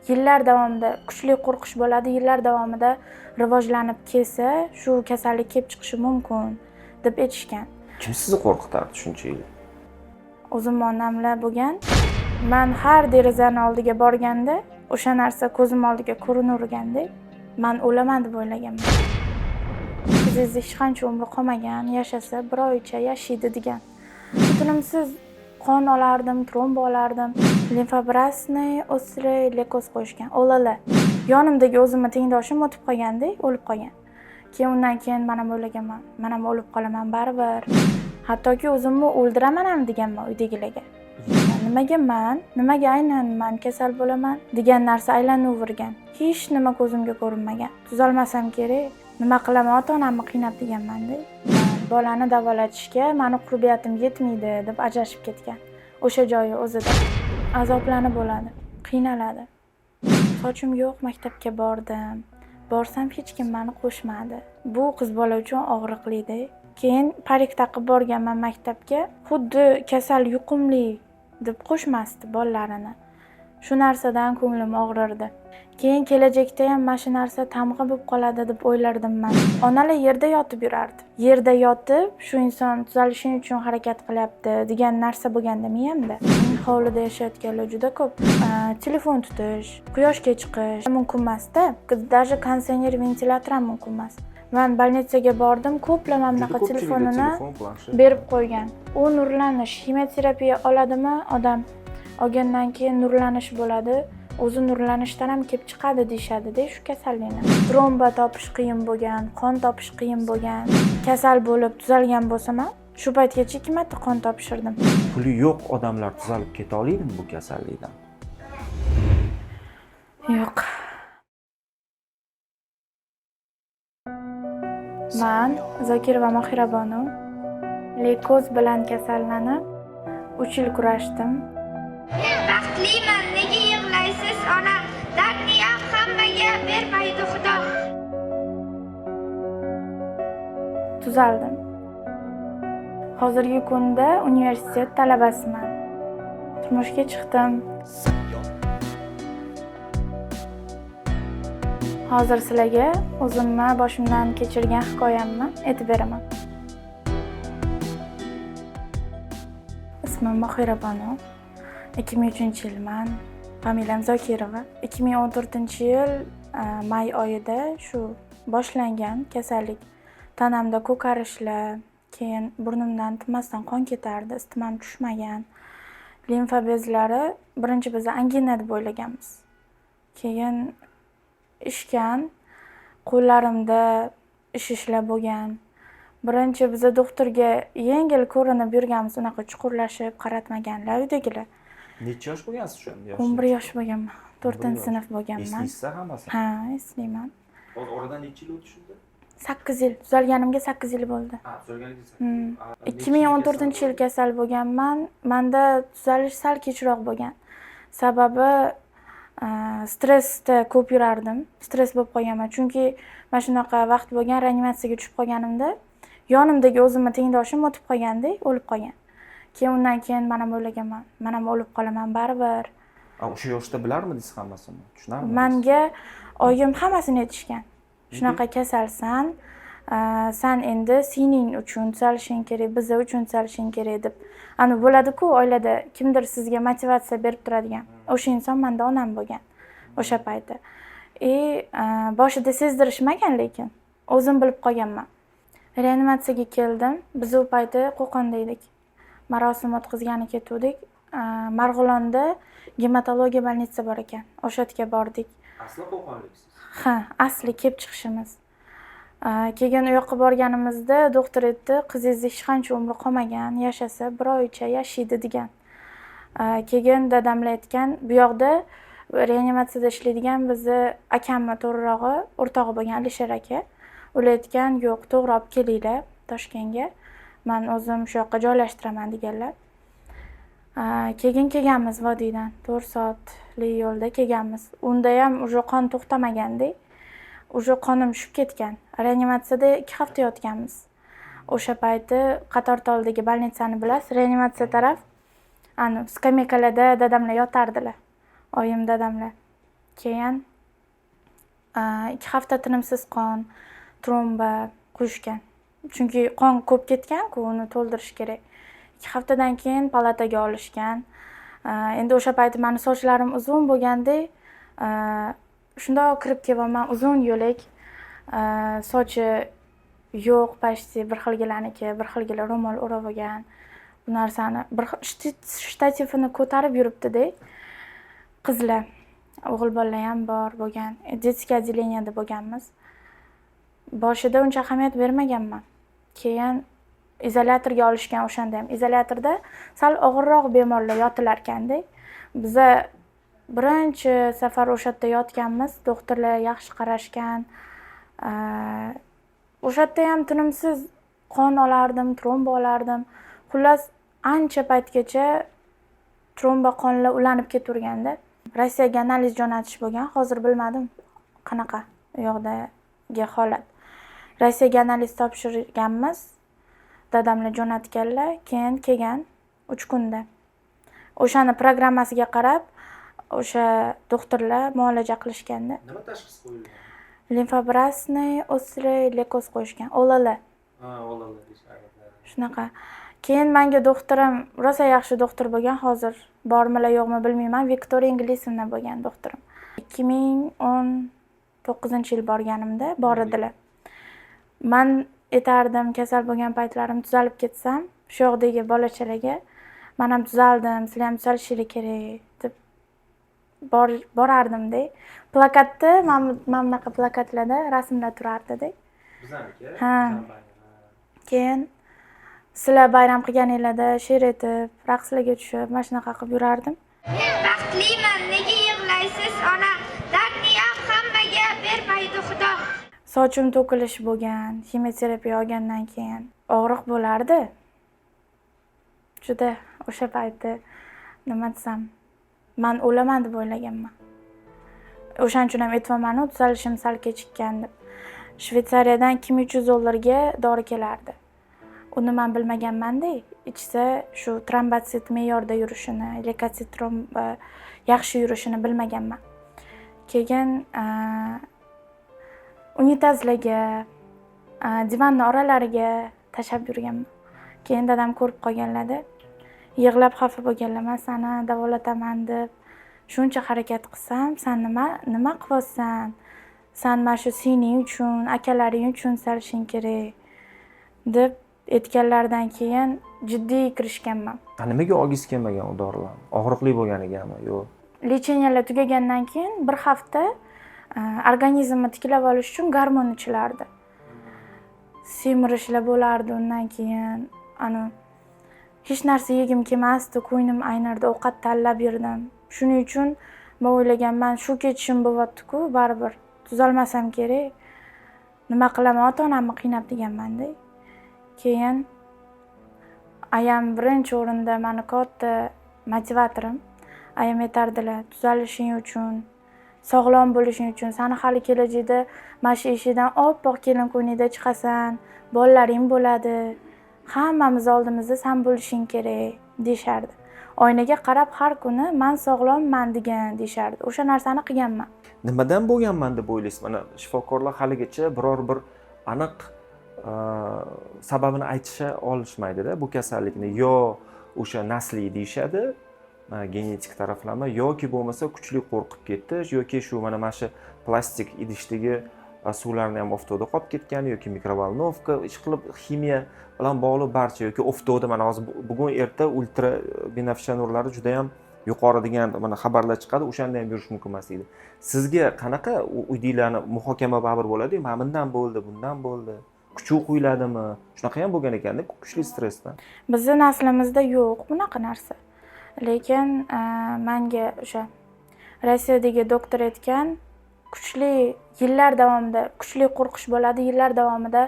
Yillar davomida kuchli qo'rqish bo'ladi, yillar davomida rivojlanib kelsa, shu kasallik kelib chiqishi mumkin deb aytishgan. Kim sizni qo'rqitardi shuncha yil? O'zimni onamlar bo'lgan. Man har derazani oldiga borganda o'sha narsa ko'zim oldiga ko'rinaverganda, man o'laman deb o'ylaganman. Qizingizni hech qancha umri qolmagan, yashasa bir oycha yashaydi degan. Tinimsiz qon olardim, tromb olardim. Limfobrasniy острый leykoz qo'yishgan, OLL. Yonimdagi o'zimni tengdoshim o'tib qolganda, o'lib qolgan. Keyin undan keyin men ham o'ylaganman, men ham o'lib qolaman baribir. Hattoki o'zimni o'ldiraman ham deganman uydagilarga. Nimaga man, nimaga aynan man kasal bo'laman degan narsa aylanavergan. Hech nima ko'zimga ko'rinmagan. Tuzalmasam kerak, nima qilaman ota-onamni qiynab deganman-da. Bolani davolatishga mani qurbiyatim yetmaydi deb ajrashib ketgan. O'sha joyi o'zida. Azoblanib bo'ladi, qiynaladi. Sochim yo'q, maktabga bordim. Borsam hech kim meni qo'shmadi. Bu qiz bola uchun og'riqli-da. Keyin parik taqib borganman maktabga. Xuddi kasal yuqumli deb qo'shmasdi bolalarini. Shu narsadan ko'nglim og'rirdi. Keyin kelajakda ham mana shu narsa tamg'a bo'lib qoladi deb o'ylardim men. Onalar yerda yotib yurardi. Yerda yotib, shu inson tuzalishi uchun harakat qilyapti degan narsa bo'lganda miyamda. Hovlida yashayotganlar juda ko'p. Telefon tutish, quyoshga chiqish mumkin emas-da. Даже konditsioner, ventilyator ham mumkin emas. Men больницаga bordim, ko'plar mana bunaqa telefonini berib qo'ygan. U nurlanish, ximioterapiya oladimi odam? Olgandan keyin nurlanish bo'ladi. O'zi nurlanishdan ham kelib chiqadi deyishadi-da shu kasallikni. Tromba topish qiyin bo'lgan, qon topish qiyin bo'lgan. Kasal bo'lib tuzalgan bo'lsam ham, shu paytgacha 2 marta qon topshirdim. Puli yo'q odamlar tuzalib keta oladimi bu kasallikdan? Yo'q. Man Zokirova Mohirabonu leykoz bilan kasallanib 3 yil kurashdim. Men baxtliman, nega yig'laysiz onam? Dardni ham hammaga bermaydi Xudo. Tuzaldim. Hozirgi kunda universitet talabasiman. Turmushga chiqdim. Hozir sizlarga o'zimni boshimdan kechirgan hikoyamni aytib beraman. Ismim Mohirabonu. 2003-yilman. Familiyam Zokirova. 2014-yil may oyida shu boshlangan kasallik. Tanamda ko'karishlar, keyin burnimdan tinmasdan qon ketardi, isitmam tushmagan. Limfa bezlari birinchi biz angina deb o'ylaganmiz. Keyin ishgan, qo'llarimda ishishlar bo'lgan. Birinchi biz doktorga yengil ko'rinib yurganmiz, unaqa chuqurlashib qaratmaganlar uydagilar. Necha yosh bo'lgansiz o'shanda? 11 yosh bo'lganman. 4-sinf bo'lganman. Eslaysiz hammasini? Ha, eslayman. Hozir oradan necha yil o'tdi shunda? 8 yil. Tuzalganimga 8 yil bo'ldi. Ha, tuzalganingizga 8 yil. 2014-yil kasal bo'lganman. Menda tuzalish sal kechroq bo'lgan. Sababi stressda ko'p yurardim. Stress bo'lib qolganman. Chunki mana shunaqa vaqt bo'lgan, reanimatsiyaga tushib qolganimda yonimdagi o'zimni tengdoshim o'tib qolganda, o'lib qolgan. Keyin undan keyin men ham o'ylaganman, men ham o'lib qolaman baribir. O'sha yoshda bilarmidingiz hammasini? Tushunarmidingiz? Menga oyim hammasini aytishgan. Shunaqa kasalsan, san endi sening uchun tuzalishing kerak, biz uchun tuzalishing kerak deb. Ani bo'ladi-ku oilada kimdir sizga motivatsiya berib turadigan. O'sha inson menda onam bo'lgan o'sha payti. Boshida sezdirishmagan, lekin o'zim bilib qolganman. Reanimatsiyaga keldim. Biz u payti Qo'qonda edik. Marosim o'tkazgani ketuvdik. Marg'ilonda gematologiya больница bor ekan. O'sha yerga bordik. Asli qo'qonliksiz? Ha, asli kelib chiqishimiz. Keyin u yoqqa borganimizda doktor aytdi, qizingizni hech qancha umri qolmagan, yashasa bir oycha yashaydi degan. Keyin dadamlar aytgan, bu yoqda reanimatsiyada ishlaydigan bizni akamni to'g'rirog'i, o'rtog'i bo'lgan Alisher aka. Ular aytgan, yo'q, to'g'ri olib kelinglar Toshkentga. Men o'zim shu yoqqa joylashtiraman deganlar. Keyin kelganmiz vodiydan, 4 soatlik yo'lda kelganmiz. Unda ham уже qon to'xtamaganda, уже qonim tushib ketgan. Reanimatsiyada 2 hafta yotganmiz. O'sha payti Qatortoldagi больницani bilasiz, reanimatsiya taraf, ani skameykalarda dadamlar yotardilar. Oyim, dadamlar. Keyin 2 hafta tinimsiz qon, tromba quyishgan. Chunki qon ko'p ketgan-ku, uni to'ldirish kerak. 2 haftadan keyin palataga olishgan. Endi o'sha payti mani sochlarim uzun bo'lganda, shundoq kirib kelyapman, uzun yo'lak, sochi yo'q, почти bir xilgilarniki, bir xilgilar ro'mol o'rab olgan. Bu narsani bir shtativini ko'tarib yuribdi-da. Qizlar, o'g'il bolalar ham bor bo'lgan. Детский отделение da bo'lganmiz. Boshida uncha ahamiyat bermaganman. Keyin izolyatorga olishgan o'shanda ham. Izolyatorda sal og'irroq bemorlar yotilarkanda. Biza birinchi safar o'sha yerda yotganmiz. Doktorlar yaxshi qarashgan. O'sha yerda ham tinimsiz qon olardim, tromba olardim. Xullas, ancha paytgacha tromba qonlar ulanib ketaverganda. Rossiyaga analiz jo'natish bo'lgan. Hozir bilmadim qanaqa u yoqdagi holat. Rossiyaga analiz topshirganmiz. Dadamlar jo'natganlar, keyin kelgan 3 kunda. O'shani programmasiga qarab, o'sha doktorlar muolaja qilishganda. Nima tashxis qo'yilgan? Лимфобластный острый leykoz qo'yishgan. OLL. Ha, OLL deyishadi. Shunaqa. Keyin menga doktorim rosa yaxshi doktor bo'lgan. Hozir bormilar yo'qmi bilmayman. Viktoriya Ingilisovna bo'lgan doktorim. 2019-yil borganimda bor edilar. Man aytardim, kasal bo'lgan paytlarim tuzalib ketsam, shu yoqdagi bolachalarga man ham tuzaldim, sizlar ham tuzalishinglar kerak deb borardim-da. Plakatda mana bunaqa plakatlarda rasmlar turardi-da. Bizaniki? Ha. Keyin sizlar bayram qilganinglarda she'r aytib, raqslarga tushib, mana shunaqa qilib yurardim. Men baxtliman, nega yig'laysiz onam? Dardni ham hammaga bermaydi Xudo. Sochim to'kilish bo'lgan, ximioterapiya olgandan keyin og'riq bo'lardi. Juda o'sha payti nima desam, man o'laman deb o'ylaganman. O'shaning uchun ham aytyapman-u, tuzalishim sal kechikkan deb. Shvetsariyadan $2300 dori kelardi. Uni men bilmaganman-da, ichsa shu trombotsit me'yorda yurishini, leykotsit tromba yaxshi yurishini bilmaganman. Keyin unitazlarga, divanni oralariga tashlab yurganman. Keyin dadam ko'rib qolganlarda, yig'lab xafa bo'lganlar, men seni davolataman deb shuncha harakat qilsam, sen nima qilyapsan? Sen mana shu singling uchun, akalaring uchun tuzalishing kerak deb aytganlaridan keyin jiddiy kirishganman. Nimaga olgingiz kelmagan u dorilarni? Og'riqli bo'lganigami? Yo'q. Лечения lar tugagandan keyin bir hafta organizmni tiklab olish uchun gormon ichilardi. Semirishlar bo'lardi undan keyin. Ani hech narsa yegim kelmasdi, ko'nglim aynirdi, ovqat tanlab yurdim. Shuning uchun men o'ylaganman, shu ketishim bo'lyapti-ku, baribir tuzalmasam kerak. Nima qilaman, ota-onamni qiynab deganman-da. Keyin ayam birinchi o'rinda meni katta motivatorim. Ayam aytardilar, tuzalishing uchun, sog'lom bo'lishing uchun, seni hali kelajakda mana shu eshikdan oppoq kelin ko'ynakda chiqasan, bolalaring bo'ladi, hammamiz oldimizda san bo'lishing kerak deyishardi. Oynaga qarab har kuni men sog'lomman degan deyishardi. O'sha narsani qilganman. Nimadan bo'lganman deb o'ylaysiz? Mana shifokorlar haligacha biror bir aniq sababini aytisha olishmaydida bu kasallikni. Yo o'sha nasliy deyishadi, genetik taraflama, yoki bo'lmasa kuchli qo'rqib ketish, yoki shu mana shu plastik idishdagi suvlarni ham oftobda qolib ketgan, yoki mikrovolnovka, ish qilib ximiya bilan bog'liq barcha, yoki oftobda mana hozir bugun erta ultra binafsha nurlari juda ham yuqori degan mana xabarlar chiqadi, o'shanda ham yurish mumkin emas deydi. Sizga qanaqa uydagilarni muhokama baribir bo'ladi-yu, mana bundan bo'ldi, bundan bo'ldi, kuchuv quyiladimi? Shunaqa ham bo'lgan ekanda, kuchli stressdan. Bizni naslimizda yo'q bunaqa narsa. Lekin menga o'sha Rossiyadagi doktor aytgan, kuchli yillar davomida kuchli qo'rqish bo'ladi, yillar davomida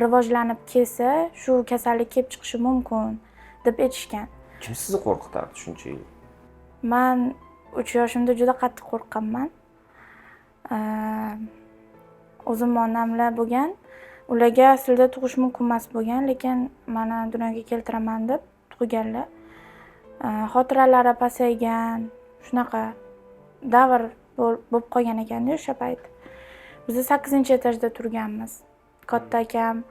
rivojlanib kelsa, shu kasallik kelib chiqishi mumkin deb aytishgan. Kim sizni qo'rqitardi shuncha yil? Men 3 yoshimda juda qattiq qo'rqqanman. O'zim onamlar bo'lgan, ularga aslida tug'ish mumkin emas bo'lgan, lekin meni dunyoga keltiraman deb tug'ganlar. Xotiralari pasaygan, shunaqa davr Bo'lib qolgan ekanda o'sha payt. Biz 8-etajda turganmiz. Katta akam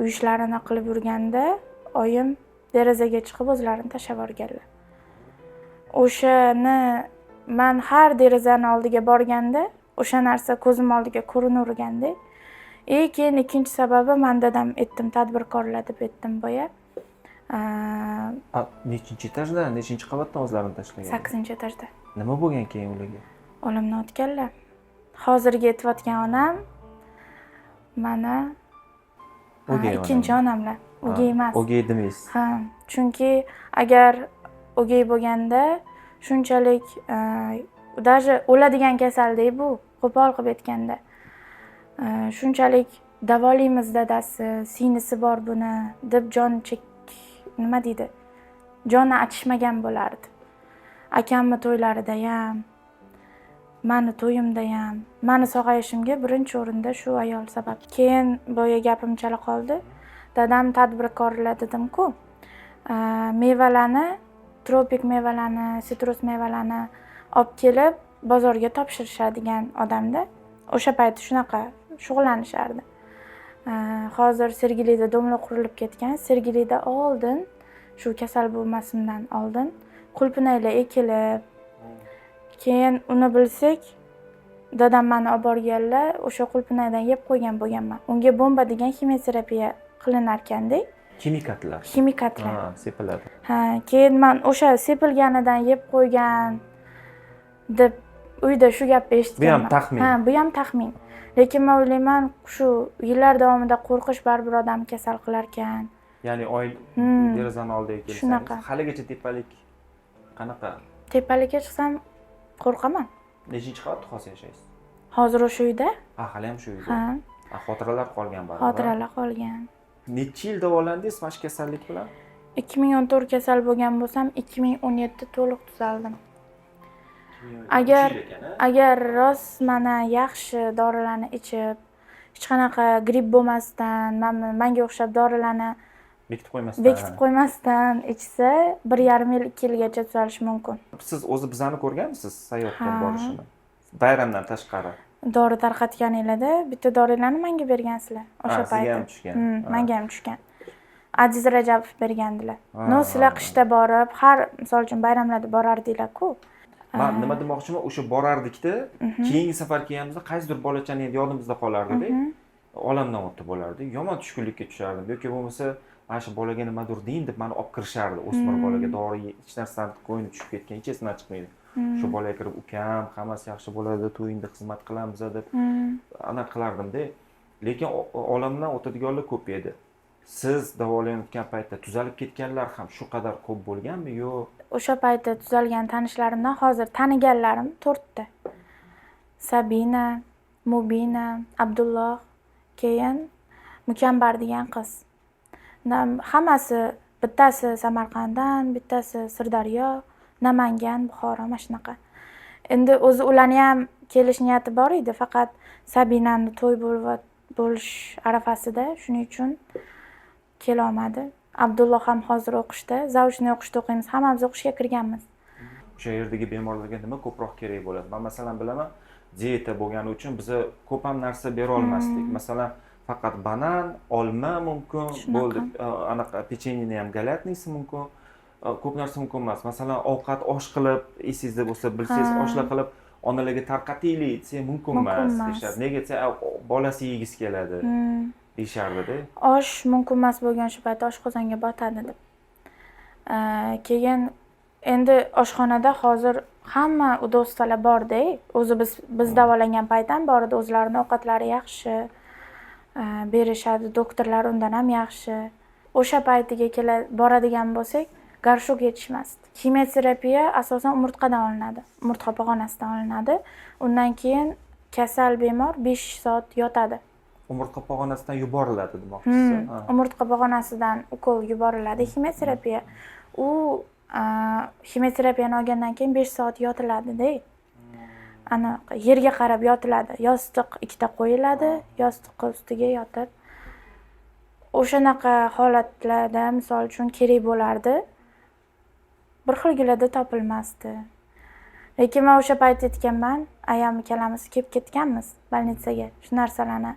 uy ishlarini qilib yurganda oyim derazaga chiqib o'zlarini tashlab yuborganlar. O'shani man har derazani oldiga borganda o'sha narsa ko'zim oldiga ko'rinaverganda. И keyin ikkinchi sababi, man dadam aytdim, tadbirkorlar deb aytdim boya. A, nechinchi etajda, nechinchi qavatdan o'zlarini tashlagan? 8-etajda. Nima bo'lgan keyin ularga? Olamdan o'tganlar. Hozirgi aytayotgan onam mana O'gay ikkinchi onam. Onamlar. O'gay emas. O'gay demaysiz. Ha, chunki agar o'gay bo'lganda shunchalik даже o'ladigan kasalda bu, qo'pol qilib aytganda. Shunchalik davolaymiz dadasi, singlisi bor buni deb jon chek, nima deydi, joni achishmagan bo'lardi. Akamni to'ylarida ham, mani to'yimda ham, mani sog'ayishimga birinchi o'rinda shu ayol sabab. Keyin boya gapim chala qoldi. Dadam tadbirkorlar dedim-ku. Mevalarni, tropik mevalarni, sitrus mevalarni olib kelib bozorga topshirishadigan odamda. O'sha payti shunaqa shug'ullanishardi. Hozir Sergelida дом lar qurilib ketgan. Sergelida oldin, shu kasal bo'lmasimdan oldin qulpinaylar ekilib, keyin uni bilsak, dadam mani olib borganlar, o'sha qulpinaydan yeb qo'ygan bo'lganman. Unga bomba degan ximioterapiya qilinarkanda. Ximikatlar. Ximikatlar. Ha, sepiladi. Ha, keyin man o'sha sepilganidan yeb qo'ygan deb uyda shu gapni eshitganman. Bu ham taxmin. Ha, bu ham taxmin. Lekin man o'ylayman, shu yillar davomida qo'rqish baribir odamni kasal qilarkan. Ya'ni oy derazani oldiga kelsangiz, Shunaqa. haligacha tepalik qanaqa? Tepalikka chiqsam qo'rqaman. Nechinchi qavatda hozir yashaysiz? Hozir o'sha uyda. Ha, hali ham shu uyda. Ha. Ha, xotiralar qolgan baribir. Xotiralar qolgan. Necha yil davolandingiz mana shu kasallik bilan? 2014 kasal bo'lgan bo'lsam, 2017 to'liq tuzaldim. Agar rost mana yaxshi dorilarni ichib, hech qanaqa gripp bo'lmasdan, manga o'xshab dorilarni bekitib qo'ymasdan, bekitib qo'ymasdan ichsa, 1,5 yil, 2 yilgacha tuzalishi mumkin. Siz o'zi bizani ko'rganmisiz sayyohga Ha. borishini? Bayramdan tashqari. Dori tarqatganinglarda bitta dorilarni menga bergansizlar o'sha Ha, sizga payti. ham tushgan. Ha. Menga ham tushgan. Aziz Rajabov bergandilar. Ha. Но, sizlar qishda borib, har, misol uchun, bayramlarda borardinglar-ku. Man nima demoqchiman, o'sha borardikda, keyingi safar kelganimizda qaysidir bolachani endi yodimizda qolardida, olamdan o'tdi bo'lardi. Yomon tushkunlikka tushardim yoki bo'lmasa mana shu bolaga nimadir deyin deb mani olib kirishardi. O'smir bolaga dori hech narsani ko'ngli tushib ketgan, hech esidan chiqmaydi. Shu bolaga kirib, ukam, hammasi yaxshi bo'ladi, to'yingda xizmat qilamiz deb anaqa qilardimda. Lekin olamdan o'tadiganlar ko'p edi. Siz davolanayotgan paytda tuzalib ketganlar ham shu qadar ko'p bo'lganmi yo? O'sha paytda tuzalgan tanishlarimdan hozir taniganlarim 4ta. Sabina, Mubina, Abdulloh, keyin Mukambar degan qiz. Hammasi bittasi Samarqanddan, bittasi Sirdaryo, Namangan, Buxoro, mana shunaqa. Endi o'zi ularni ham kelish niyati bor edi, faqat Sabinani to'y bo'lish arafasida, shuning uchun kelolmadi. Abdulloh ham hozir o'qishda, заочный o'qishda o'qiymiz, hammamiz o'qishga kirganmiz. O'sha yerdagi bemorlarga nima ko'proq kerak bo'ladi? Man masalan bilaman, dieta bo'lgani uchun biza ko'p ham narsa bera olmasdik. Masalan, faqat banan, olma mumkin bo'ldi. Anaqa pechenye ham галятный si mumkin. Ko'p narsa mumkin emas. Masalan, ovqat osh qilib, esingizda bo'lsa, bilsangiz, oshlar qilib onalarga tarqataylik desak mumkin Mumkin emas emas. deyishadi. Nega desa, bolasi yegisi keladi deyishardida. Osh mumkin emas bo'lgan shu paytda oshqozonga botadi deb. Keyin endi oshxonada hozir hamma удобство lar borda. O'zi biz davolangan payt ham bor edi, o'zlarini ovqatlari yaxshi berishadi, doktorlar undan ham yaxshi. O'sha paytiga kela boradigan bo'lsak, горшок yetishmasdi. Ximioterapiya asosan umurtqadan olinadi, umurtqa pog'onasidan olinadi. Undan keyin kasal bemor 5 soat yotadi. Umurtqa pog'onasidan yuboriladi demoqchisiz? Ha. Umurtqa pog'onasidan ukol yuboriladi, ximioterapiya. U ximioterapiyani olgandan keyin 5 soat yotiladida. Ana yerga qarab yotiladi. Yostiq ikkita qo'yiladi, yostiqqa ustiga yotib. O'shanaqa holatlarda misol uchun kerak bo'lardi. Bir xilgilarda topilmasdi. Lekin man o'sha payt aytganman, ayam ikkalamiz kelib ketganmiz больница ga, shu narsalarni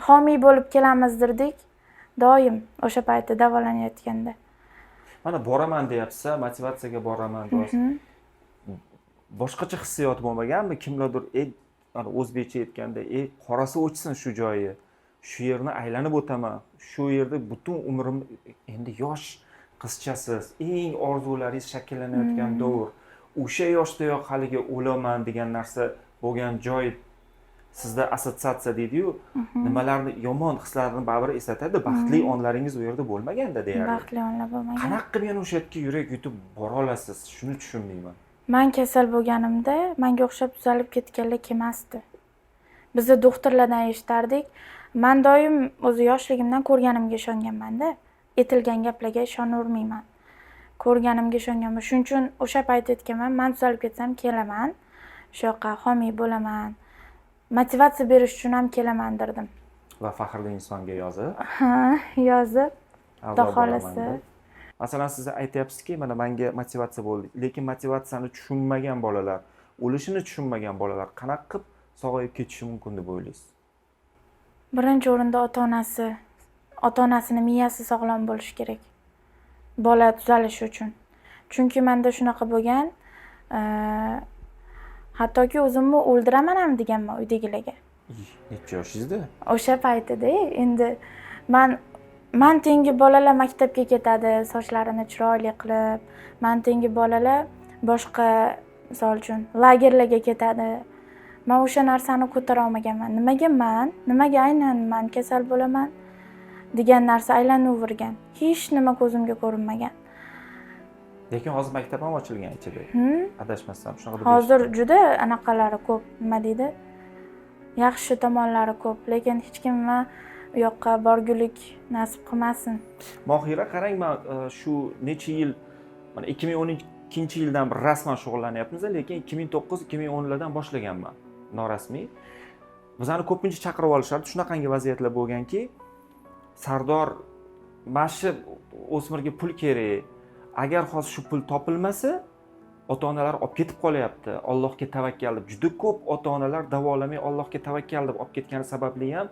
homiy bo'lib kelamiz derdik doim o'sha payti davolanayotganda. Mana boraman deyapsiz, motivatsiyaga boraman deyapsiz. Boshqacha hissiyot bo'lmaganmi? Kimlardir mana o'zbekcha aytganda, qorasi o'chsin shu joyi, shu yerni aylanib o'taman, shu yerda butun umrim, endi yosh qizchasiz, eng orzularingiz shakllanayotgan davr, o'sha yoshdayoq haligi o'laman degan narsa bo'lgan joy sizda assotsiatsiya deydiyu, nimalarni, yomon hislarni baribir eslatadi. Baxtli onlaringiz u yerda bo'lmaganda deyarli. Baxtli onlar bo'lmagan. Qanaqa qilib yana o'sha yerga yurak yutib bora olasiz, shuni tushunmayman. Man kasal bo'lganimda manga o'xshab tuzalib ketganlar kelmasdi. Biza doktorlardan eshitardik. Man doim o'zi yoshligimdan ko'rganimga ishonganmanda, aytilgan gaplarga ishonavermayman, ko'rganimga ishonganman. Shuning uchun o'sha payt aytganman, man tuzalib ketsam kelaman shu yoqqa, homiy bo'laman, motivatsiya berish uchun ham kelaman derdim. Va faxrli insonga yozib. Ha, yozib. A'zo Xudo bo'laman xohlasa. deb. Masalan, siz aytyapsizki, mana manga motivatsiya bo'ldi, lekin motivatsiyani tushunmagan bolalar, o'lishini tushunmagan bolalar qanaqa qilib sog'ayib ketishi mumkin deb o'ylaysiz? Birinchi o'rinda ota onasi, ota onasini miyasi sog'lom bo'lishi kerak bola tuzalishi uchun. Chunki manda shunaqa bo'lgan, hattoki o'zimni o'ldiraman ham deganman uydagilarga. Necha yoshingizda? O'sha paytida endi man tengi bolalar maktabga ketadi sochlarini chiroyli qilib, man tengi bolalar boshqa, misol uchun, lagerlarga ketadi. Man o'sha narsani ko'tara olmaganman. Nimaga man, nimaga aynan man kasal bo'laman degan narsa aylanavergan. Hech nima ko'zimga ko'rinmagan. Lekin hozir maktab ham ochilgan ichida, adashmasam shunaqa deb Hozir eshitdim. juda anaqalari ko'p, nima deydi, yaxshi tomonlari ko'p, lekin hech kimni u yoqqa borgulik nasib qilmasin. Mohira, qarang, man shu necha yil, mana 2012-yildan bir rasman shug'ullanyapmiz, lekin 2009, 2010lardan boshlaganman norasmiy. Bizani ko'pincha chaqirib olishardi. Shunaqangi vaziyatlar bo'lganki, Sardor, mana shu o'smirga pul kerak, agar hozir shu pul topilmasa, ota onalar olib ketib qolyapti, Allohga tavakkal deb. Juda ko'p ota onalar davolamay Allohga tavakkal deb olib ketgani sababli ham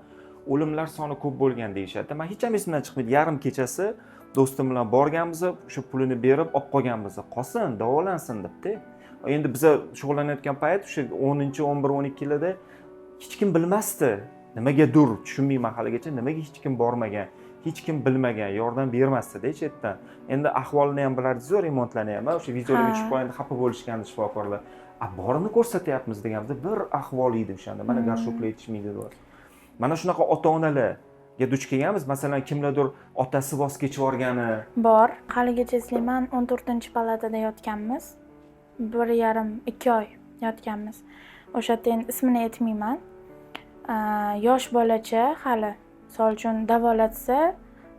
o'limlar soni ko'p bo'lgan deyishadi. Man hech ham esimdan chiqmaydi, yarim kechasi do'stim bilan borganmiz, o'sha pulini berib olib qolganmiz, qolsin, davolansin debdi. Endi biza shug'ullanayotgan payt o'sha 10-, 11, 12 yillarda hech kim bilmasdi, nimagadir tushunmayman haligacha, nimaga hech kim bormagan, hech kim bilmagan, yordam bermasdida chetdan. Endi ahvolini ham bilardingizu, remontlarni ham, o'sha videolarga tushib qolganda xafa bo'lishgandi shifokorlar. A borini ko'rsatyapmiz deganimizda bir ahvol edi o'shanda, mana горшок lar yetishmaydi deyapti. Mana shunaqa ota onalarga duch kelganmiz. Masalan, kimlardir otasi voz kechib yuborgani. Bor, haligacha eslayman, 14-palatada yotganmiz, 1,5, 2 oy yotganmiz. O'sha yerda, endi ismini aytmayman, yosh bolacha hali, misol uchun, davolatsa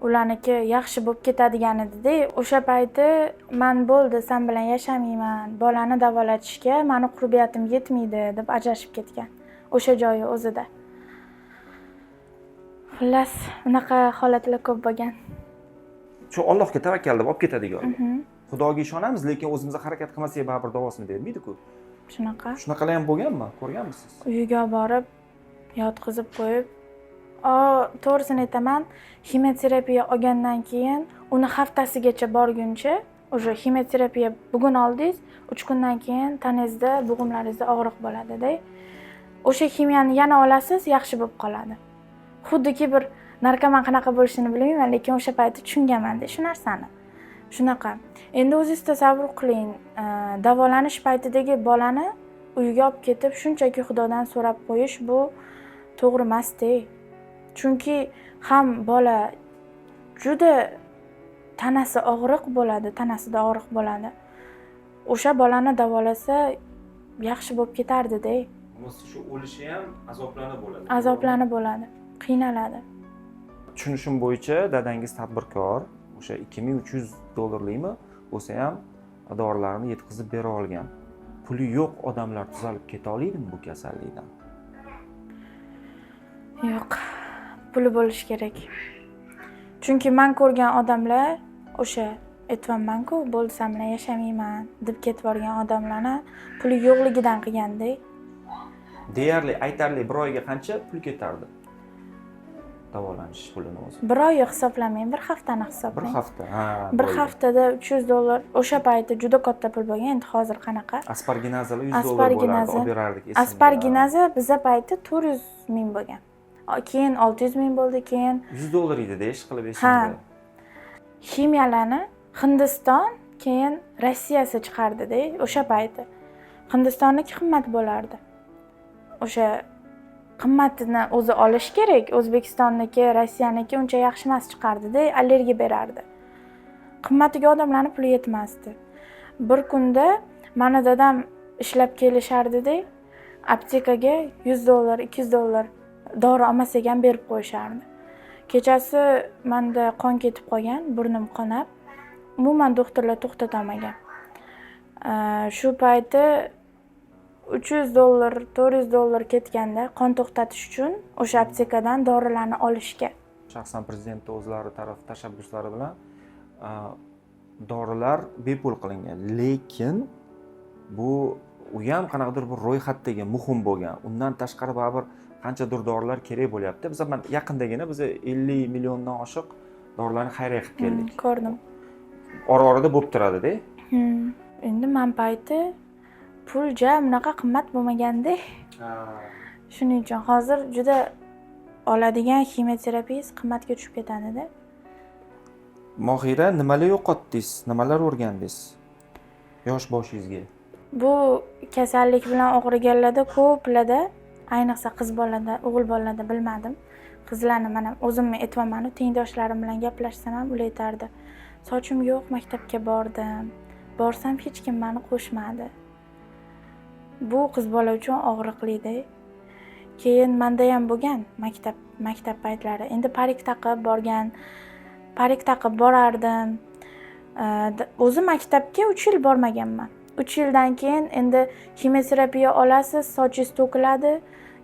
ularniki yaxshi bo'lib ketadigan edida. O'sha payti man bo'ldi, san bilan yashamayman, bolani davolatishga mani qurbiyatim yetmaydi deb ajrashib ketgan o'sha joyi o'zida. Xullas, unaqa holatlar ko'p bo'lgan. Shu Allohga tavakkal deb olib ketadiganlar. Xudoga ishonamiz, lekin o'zimiz harakat qilmasak baribir davosini bermaydi-ku. Shunaqa. Shunaqalar ham bo'lganmi? Ko'rganmisiz? Uyiga olib borib yotqizib qo'yib, to'g'risini aytaman, ximioterapiya olgandan keyin uni haftasigacha borguncha, уже ximioterapiya bugun oldingiz, 3 kundan keyin tanangizda, bo'g'imlaringizda og'riq bo'ladida. O'sha ximiyani yana olasiz, yaxshi bo'lib qoladi. Xuddiki bir narkoman qanaqa bo'lishini bilmayman, lekin o'sha payti tushunganmanda shu narsani. Shunaqa. Endi o'zingiz tasavvur qiling, davolanish paytidagi bolani uyga olib ketib shunchaki Xudodan so'rab qo'yish, bu to'g'ri emasda. Chunki ham bola juda tanasi og'riq bo'ladi, tanasida og'riq bo'ladi. O'sha bolani davolasa yaxshi bo'lib ketardida. Bo'lmasa shu o'lishi ham azoblanib bo'ladi. Azoblanib bo'ladi, qiynaladi. Tushunishim bo'yicha dadangiz tadbirkor, o'sha 2300 dollarlikmi bo'lsa ham dorilarni yetkazib bera olgan. Puli yo'q odamlar tuzalib keta oladimi bu kasallikdan? Yo'q, puli bo'lishi kerak. Chunki man ko'rgan odamlar o'sha Aytyapman-ku, bo'ldi, san bilan yashamayman deb ketib yuborgan odamlarni puli yo'qligidan qilganda. Deyarli aytarli bir oyga qancha pul ketardi davolanish pulini o'zi? Bir oy hisoblamang, bir haftani Bir hisoblang. hafta, ha. Bir Bo'ldi. haftada $300, o'sha payti juda katta pul bo'lgan, endi hozir qanaqa? Asparginazalar $100 bo'lardi, olib berardik, esimda. Asparginaza biza payti 400 ming bo'lgan. Keyin 600 ming bo'ldi, keyin $100 edi-da, ish qilib Ha. esimda. Ximiyalarni Hindiston, keyin Rossiyasi chiqardida o'sha payti. Hindistonniki qimmat bo'lardi. O'sha qimmatini o'zi olish kerak. O'zbekistonniki, Rossiyaniki uncha yaxshi emas chiqardida, allergiya berardi. Qimmatiga odamlarning puli yetmasdi. Bir kunda mani dadam ishlab kelishardida, aptekaga $100, $200 dori olmasak ham berib qo'yishardi. Kechasi menda qon ketib qolgan, burnim qonab, umuman doktorlar to'xtatolmagan. Shu payti $300, $400 ketganda qon to'xtatish uchun o'sha aptekadan dorilarni olishga. Shaxsan prezidentni o'zlari taraf tashabbuslari bilan dorilar bepul qilingan, lekin bu u ham qanaqadir bir ro'yxatdagi muhim bo'lgan. Undan tashqari baribir qanchadir dorilar kerak bo'lyapti. Biz mana yaqindagina biz 50 milliondan oshiq dorilarni xayriya qilib keldik. Ko'rdim. Ora orada bo'lib turadida. Endi man payti pul ja bunaqa qimmat bo'lmaganda. Shuning uchun hozir juda oladigan ximiyoterapiyangiz qimmatga tushib ketadida. Mohira, nimalar yo'qotdingiz? Nimalar o'rgandingiz yosh boshingizga? Bu kasallik bilan og'riganlarda ko'plarda, ayniqsa qiz bolada, o'g'il bolada bilmadim. Qizlarni mana o'zimni aytyapman-u, tengdoshlarim bilan gaplashsam ham ular aytardi. Sochim yo'q, maktabga bordim. Borsam hech kim meni qo'shmadi. Bu qiz bola uchun og'riqli-da. Keyin menda ham bo'lgan maktab paytlari. Endi parik taqib borgan, parik taqib borardim. O'zi maktabga 3 yil bormaganman. 3 yildan keyin endi ximioterapiya olasiz, sochingiz to'kiladi,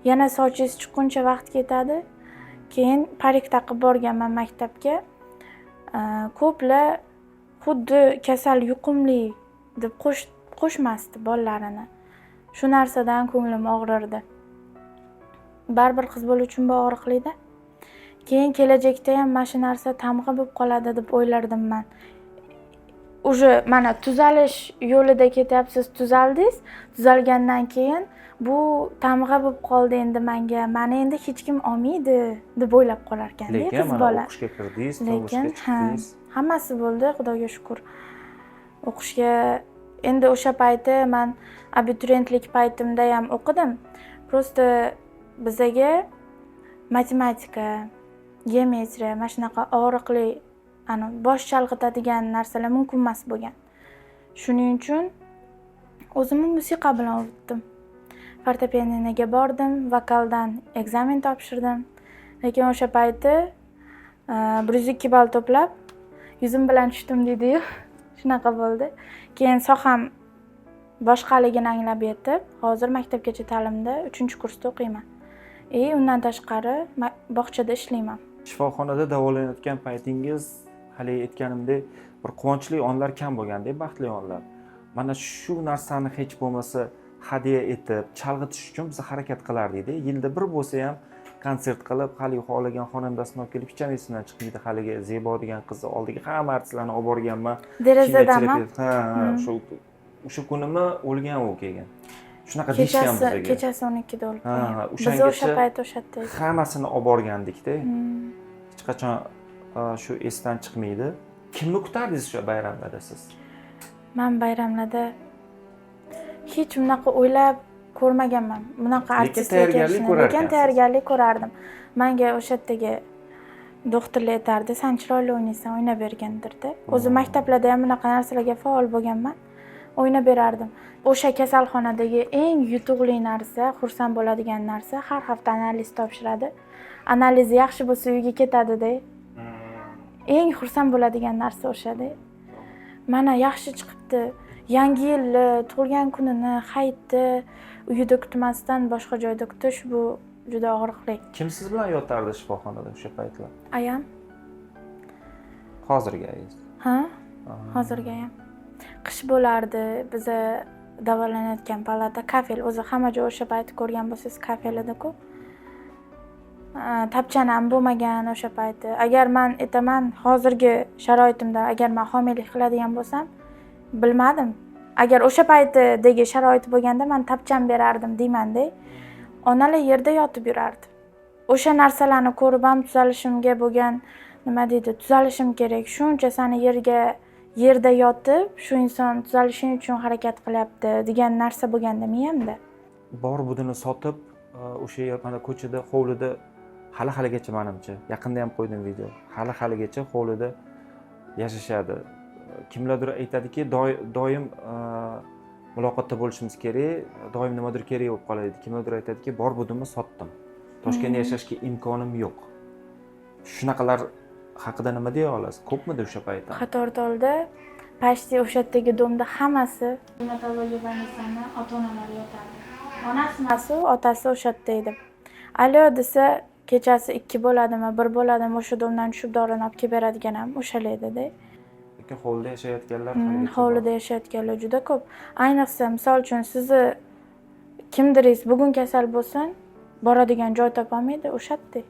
yana sochingiz chiqquncha vaqt ketadi. Keyin parik taqib borganman maktabga. Ko'plar xuddi kasal yuqumli deb qo'shmasdi bolalarini. Shu narsadan ko'nglim og'rirdi. Baribir qiz bola uchun bu og'riqli-da. Keyin kelajakda ham mana shu narsa tamg'a bo'lib qoladi deb o'ylardim man. Уже mana tuzalish yo'lida ketyapsiz, tuzaldingiz. Tuzalgandan keyin bu tamg'a bo'lib qoldi endi menga. Meni endi hech kim olmaydi deb o'ylab qolar ekanda Lekin qiz mana bola. o'qishga kirdingiz, turmushga Lekin, ha, chiqdingiz. hammasi bo'ldi, Xudoga shukr. O'qishga endi o'sha payti man abituriyentlik paytimda ham o'qidim. Просто bizaga matematika, geometriya, mana shunaqa og'riqli, ani bosh chalg'itadigan narsalar mumkin emas bo'lgan. Shuning uchun o'zimni musiqa bilan ovutdim. Fortepianoga bordim, vokaldan ekzamen topshirdim. Lekin o'sha payti 102 ball to'plab, yuzim bilan tushdim deydi-yu. Shunaqa bo'ldi. Keyin soham boshqaligini anglab yetib, hozir maktabgacha ta'limda 3-kursda o'qiyman. Undan tashqari bog'chada ishlayman. Shifoxonada davolanayotgan paytingiz, hali aytganimdek, bir quvonchli onlar kam bo'lganda, baxtli onlar. Mana shu narsani hech bo'lmasa hadya etib, chalg'itish uchun biz harakat qilardik-da. Yilda bir bo'lsa ham konsert qilib, haligi xohlagan xonandasini olib kelib, hech ham esimdan chiqmaydi, haligi Zebo degan qizni oldiga hamma artistlarni olib borganman. Derazadami? Ha, ha, o'sha kunimi o'lgan u keyin. Shunaqa deyishgan bizga. Kechasi 12da o'lib Ha, qolgan. ha, Biz o'sha o'shangacha payt o'sha yerda edik. Hammasini olib borgandikda. Hech qachon shu esdan chiqmaydi. Kimni kutardingiz o'sha bayramlarda siz? Men bayramlarda hech bunaqa o'ylab ko'rmaganman. Bunaqa Lekin artistlar tayyorgarlik kelishini. ko'rar Lekin ekansiz. tayyorgarlik ko'rardim. Menga o'sha yerdagi doktorlar aytardi, sen chiroyli o'ynaysan, o'ynab bergin derdi. O'zi maktablarda ham bunaqa narsalarga faol bo'lganman. O'ynab berardim. O'sha kasalxonadagi eng yutuqli narsa, xursand bo'ladigan narsa, har hafta analiz topshiradi. Analizi yaxshi bo'lsa uyga ketadi-da. Eng xursand bo'ladigan narsa o'shada. Mana yaxshi chiqibdi. Yangi yilni, tug'ilgan kunini, hayitni uyida kutmasdan boshqa joyda kutish bu juda og'riqli. Kim siz bilan yotardi shifoxonada o'sha paytlar? Ayam. Hozirgi ayangiz? Ha? Hozirga ham. Qish bo'lardi, biza davolanayotgan palata kafel, o'zi hamma joy o'sha payti ko'rgan bo'lsangiz kafel edi-ku. Tapchani ham bo'lmagan o'sha payti. Agar man aytaman, hozirgi sharoitimda agar man homiylik qiladigan bo'lsam, bilmadim. Agar o'sha paytidagi sharoit bo'lganda man tapchan berardim deyman-da. Onalar yerda yotib yurardi. O'sha narsalarni ko'rib ham tuzalishimga bo'lgan, nima deydi, tuzalishim kerak. Shuncha sani yerda yotib, shu inson tuzalishing uchun harakat qilyapti degan narsa bo'lganda miyamda. Bor budini sotib, o'sha yer mana ko'chada, hovlida hali haligacha manimcha, yaqinda ham qo'ydim video. Hali haligacha hovlida yashashadi. Kimlardir aytadiki, doim muloqotda bo'lishimiz kerak, doim nimadir kerak bo'lib qoladi. Kimlardir aytadiki, bor budimni sotdim. Toshkentda yashashga imkonim yo'q. Shunaqalar haqida nima deya olasiz? Ko'pmidi o'sha paytda? Qatortolda почти o'sha yerdagi дом da hammasi gematologiya больница ni ota-onalari yotardi. Onasi emas, u otasi o'sha yerda edi. Alo desa, kechasi 2 bo'ladimi, 1 bo'ladimi, o'sha дом dan tushib dorini olib kelib beradigan ham o'shalar edi-da. Lekin hovlida yashayotganlar haligacha bor. Hovlida yashayotganlar juda ko'p. Ayniqsa, misol uchun, sizni kimdiringiz bugun kasal bo'lsin, boradigan joy topolmaydi o'sha yerda.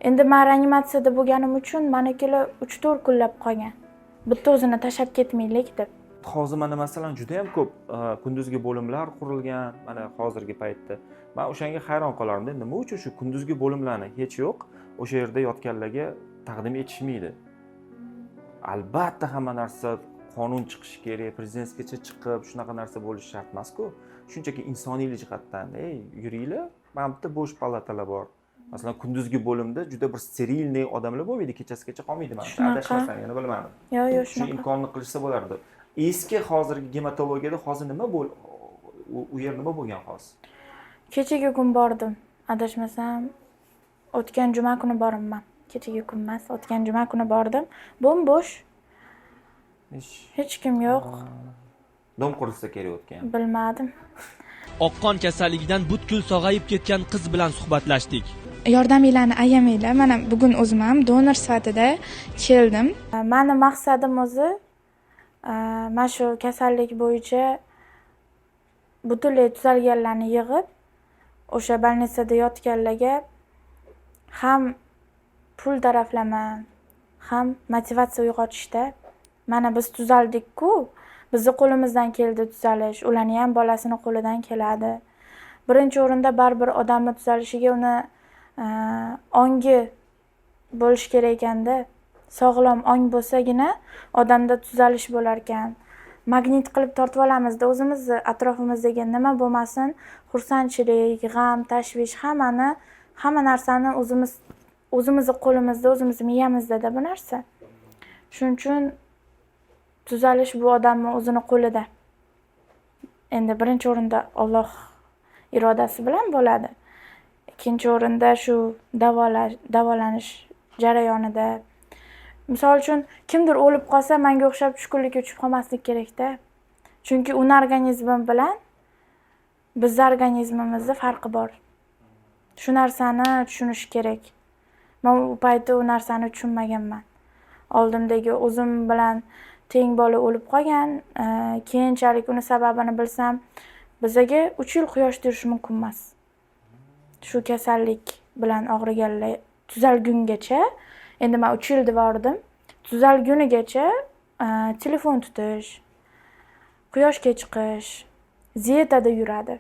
Endi men reanimatsiyada bo'lganim uchun manikilar 3-4 kunlab qolgan. Bitta o'zini tashlab ketmaylik deb. Hozir mana masalan juda ham ko'p kunduzgi bo'limlar qurilgan mana hozirgi paytda. Men o'shanga hayron qolardim. Nima uchun shu kunduzgi bo'limlarni hech yo'q o'sha yerda yotganlarga taqdim etishmaydi? Albatta hamma narsa qonun chiqishi kerak, prezidentgacha chiqib shunaqa narsa bo'lishi shart emas-ku. Shunchaki insoniylik jihatdan, ey, yuringlar, mana bu yerda bo'sh palatalar bor. Masalan, kunduzgi bo'limda juda bir стерильный odamlar bo'lmaydi, kechasigacha qolmaydi mana. Shunaqa. Adashmasam, yana bilmadim. Yo'q, Shu shunaqa. imkonni qilishsa bo'lardi. Eski hozirgi gematologiyada hozir nima bo'l u yer nima bo'lgan hozir? Kechagi kun bordim. Adashmasam, o'tgan juma kuni borimman. Kechagi kun emas, o'tgan juma kuni bordim. Bo'm-bo'sh, Ish. hech kim yo'q. Дом qurilsa kerak o'tgan. Bilmadim. Oqqon kasalligidan butkul sog'ayib ketgan qiz bilan suhbatlashdik. Yordaminglarni ayamanglar. Mana bugun o'zim ham donor sifatida keldim. Mani maqsadim o'zi mana shu kasallik bo'yicha butunlay tuzalganlarni yig'ib, o'sha больница da yotganlarga ham pul taraflama, ham motivatsiya uyg'otishda. Mana biz tuzaldik-ku, bizni qo'limizdan keldi tuzalish, ularni ham bolasini qo'lidan keladi. Birinchi o'rinda baribir odamni tuzalishiga uni ongi bo'lishi kerak ekanda. Sog'lom ong bo'lsagina odamda tuzalish bo'lar ekan. Magnit qilib tortib olamizda o'zimizni atrofimizdagi nima bo'lmasin, xursandchilik, g'am, tashvish hammani, hamma narsani o'zimiz o'zimizni qo'limizda, o'zimizni miyamizda bu narsa. Shuning uchun tuzalish bu odamni o'zini qo'lida. Endi birinchi o'rinda Alloh irodasi bilan bo'ladi. Ikkinchi o'rinda shu davolanish jarayonida. Misol uchun, kimdir o'lib qolsa, menga o'xshab tushkunlikka tushib qolmaslik kerakda. Chunki uni organizmi bilan bizni organizmimizni farqi bor. Shu narsani tushunish kerak. Men u payti u narsani tushunmaganman. Oldimdagi o'zim bilan teng bola o'lib qolgan, keyinchalik uni sababini bilsam, bizaga 3 yil quyoshda yurish mumkin emas. Shu kasallik bilan og'riganlar tuzalgungacha, endi men 3 yil devordim, tuzalgunigacha telefon tutish, quyoshga chiqish, dietada yuradi.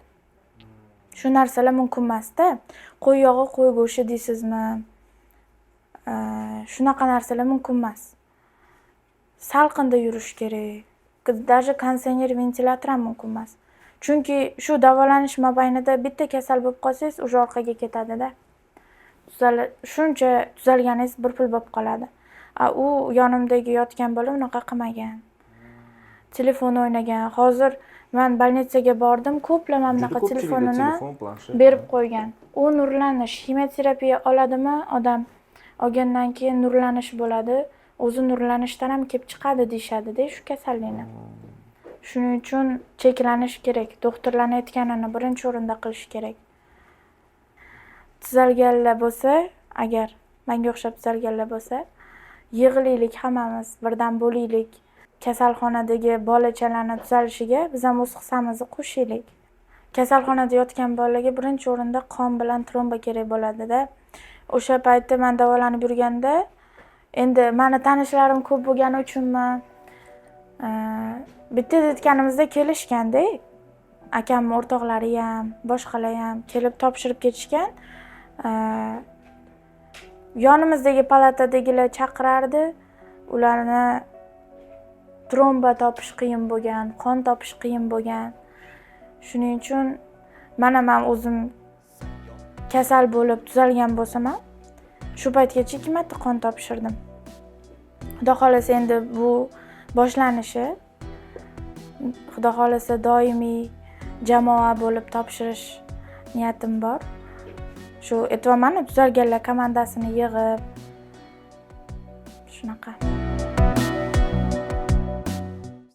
Shu narsalar mumkin emasda. Qo'y yog'i, qo'y go'shti deysizmi? Shunaqa narsalar mumkin emas. Salqinda yurish kerak. Даже konditsioner, ventilyator ham mumkin emas. Chunki shu davolanish mobaynida bitta kasal bo'lib qolsangiz, уже orqaga ketadi-da. Shuncha tuzalganingiz bir pul bo'lib qoladi. A u yonimdagi yotgan bola unaqa qilmagan. Telefon o'ynagan. Hozir men больница ga bordim, ko'plar mana Juda bunaqa ko'pchilikda telefonini telefon, planshet. berib qo'ygan. U nurlanish, ximioterapiya oladimi odam? Olgandan keyin nurlanish bo'ladi. O'zi nurlanishdan ham kelib chiqadi deyishadi-da shu kasallikni. Shuning uchun cheklanish kerak. Doktorlarning aytganini birinchi o'rinda qilish kerak. Tuzalganlar bo'lsa, agar menga o'xshab tuzalganlar bo'lsa, yig'ilaylik hammamiz, birdam bo'laylik. Kasalxonadagi bolachalarni tuzalishiga biz ham o'z hissamizni qo'shaylik. Kasalxonada yotgan bolaga birinchi o'rinda qon bilan tromba kerak bo'ladida. O'sha paytda man davolanib yurganda, endi mani tanishlarim ko'p bo'lgani uchunmi, bitta aytganimizda kelishganda, akamni o'rtoqlari ham, boshqalar ham kelib topshirib ketishgan. Yonimizdagi palatadagilar chaqirardi ularni. Tromba topish qiyin bo'lgan, qon topish qiyin bo'lgan. Shuning uchun mana man o'zim kasal bo'lib tuzalgan bo'lsam ham, shu paytgacha ikki marta qon topshirdim. Xudo xohlasa, endi bu boshlanishi. Xudo xohlasa, doimiy jamoa bo'lib topshirish niyatim bor. Shu aytyapmanu, tuzalganlar komandasini yig'ib, shunaqa.